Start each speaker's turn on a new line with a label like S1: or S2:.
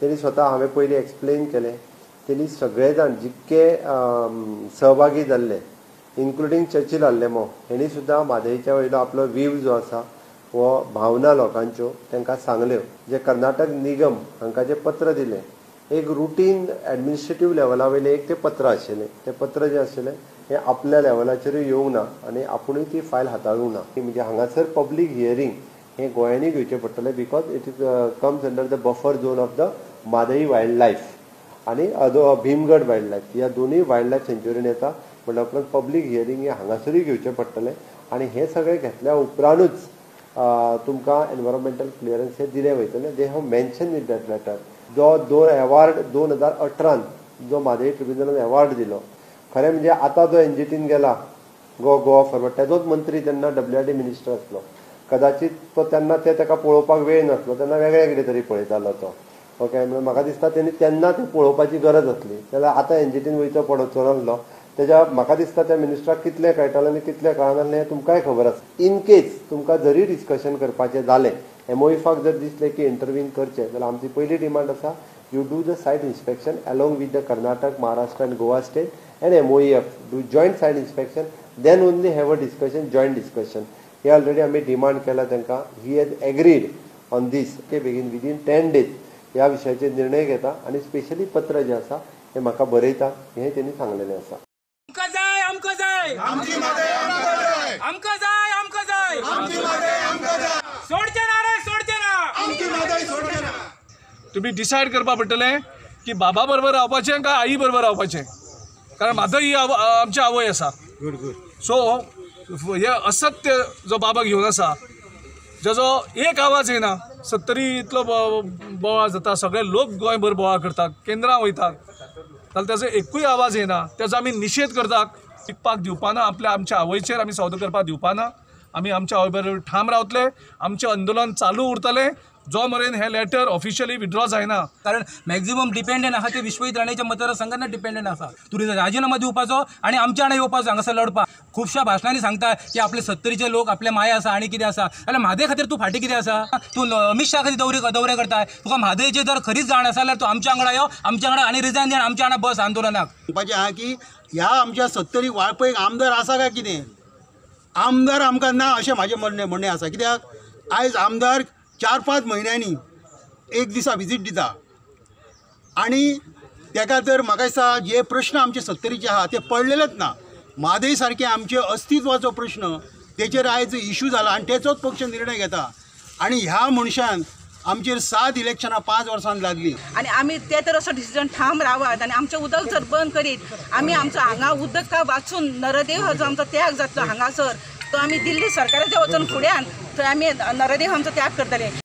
S1: तेणी स्वता हांवें पयलीं एक्सप्लेन केलें. तेणी सगळे जाण जितके सहभागी जाल्ले इन्क्लुडींग चर्चिल आल्लेमो हेणी सुद्दां म्हादयच्या वयलो आपलो व्हीव जो आसा हो भावना लोकांच्यो तांकां सांगल्यो. जे कर्नाटक निगम हांकां जें पत्र दिलें एक रुटीन एडमिनिस्ट्रेटीव लेवला वयलें एक तें पत्र आशिल्लें. तें पत्र जें आशिल्लें हें आपल्या लेवलाचेरूय येवंक ना आनी आपुणूय ती फायल हाताळूंक ना. म्हणजे हांगासर पब्लीक हियरींग हें गोंयांनी घेवचें पडटलें because it comes under the buffer zone of the Mhadei wild life आनी भीमगड वायल्ड लायफ ह्या दोनूय वायल्ड लायफ सेंच्युरीन येता. म्हणल्या उपरांत पब्लीक हियरींग हें हांगासरूय घेवचें पडटलें आनी हें सगळें घेतल्या उपरांतूच तुमकां एनवायरोमेंटल क्लियरन्स हें दिलें वयतलें. They have mention in that letter. जो दोन एवॉर्ड 2018 जो म्हादय ट्रिब्युनलान एवॉर्ड दिलो, खरें म्हणजे आतां जो एनजीटीन गेला गोवा फॉरवर्ड तेजोच मंत्री तेन्ना WRD minister आसलो. कदाचित तो तेन्ना ते ताका पळोवपाक वेळ नासलो, तेन्ना वेगळें कितें तरी पळयतालो तो. ओके, म्हणून म्हाका दिसता तेणी तेन्ना तें पळोवपाची गरज आसली. जाल्यार आतां एनजीटीन वयचो पडचो नासलो. तेज्या म्हाका दिसता त्या मिनिस्टराक कितलें कळटालें आनी कितलें कळनासलें हें तुमकांय खबर आसा. इन केस तुमकां जरी डिस्कशन करपाचें जालें, MOEFाक जर दिसलें की इंटरवीन करचें जाल्यार आमची पयली डिमांड आसा you do the site inspection along with the Karnataka, Maharashtra and Goa state and MOEF do joint site inspection, then only have a discussion, joint discussion. Hey already आमी डिमांड केला तांकां. He has agreed on this. Okay, बेगीन within 10 days ह्या विशयाचेर निर्णय घेता आनी specially पत्र जें आसा हें म्हाका बरयता हें तेणी सांगलेलें आसा.
S2: आमकां जाय, आमकां जाय, आमची म्हादय आमकां जाय, आमकां जाय, आमकां जाय, आमची म्हादय आमकां जाय, सोडचे ना रे, सोडचे ना, आमची म्हादय सोडचे ना.
S3: तुम्ही डिसायड करपा पडटलें की बाबा बरोबर रावपाचें काय आई बरोबर रावपाचें, कारण म्हादय ही आमची आवय आसा.
S4: Good good.
S3: सो हे असत्य जो बाबा घेवन आसा जेजो एक आवाज येना, सत्तरी इतलो बोवाळ जाता, सगळे लोक गोंयभर बोवाळ करतात, केंद्रां वयतात, जाल्यार तेजो एकूय आवाज येना. तेजो आमी निशेध करतात. विकपाक दिवपाना, आपल्या आमच्या आवयचेर आमी सौदो करपाक दिवपाना. आमी आमच्या आवय बरोबर ठाम रावतले, आमचें आंदोलन चालू उरतलें जो मेरेन हें लेटर ऑफिशियली विड्रॉ जायना.
S2: कारण मॅक्झिमम डिपेंडंट आसा ते विश्वजीत राणेच्या मतदारसंघान डिपेंडंट आसा. तुवें राजिनामा दिवपाचो आनी आमच्या वांगडा येवपाचो हांगासर लढपाक. खुबश्या भाशणांनी सांगता की आपले सत्तरीचे लोक आपले माया आसा आनी कितें आसा, जाल्यार म्हादय खातीर तूं फाटीं कितें आसा? तूं अमीत शाह खातीर दौरे करता. तुका म्हादयची जर खरीच जाण आसा जाल्यार तूं आमच्या वांगडा यो, आमच्या वांगडा आनी रिजायन दी आनी आमच्या वांगडा बस आंदोलनाक.
S4: म्हणपाचें आहा की ह्या आमच्या सत्तरी वाळपयक आमदार आसा काय कितें? आमदार आमकां ना अशें म्हाजें म्हणणें आसा. कित्याक आयज आमदार 4-5 म्हयन्यांनी एक दिसा विजीट दिता आनी तेका तर म्हाका दिसता जे प्रश्न आमचे सत्तरीचे आहा ते पडलेलेच ना. म्हादय सारके आमचे अस्तित्वाचो प्रश्न तेचेर आयज इशू जाला आनी तेचोच पक्ष निर्णय घेता आनी ह्या मनशान आमचेर 7 इलेक्शनां 5 वर्सां लागली.
S5: आनी आमी ते तर असो डिसिजन ठाम रावात आनी आमचें उदक जर बंद करीत आमी आमचो हांगा उदक वाचून नरदेव हो जो आमचो त्याग जातलो हांगासर तो आमी दिल्ली सरकाराच्या वचून फुड्यान थंय आमी नरदेव आमचो त्याग करतले.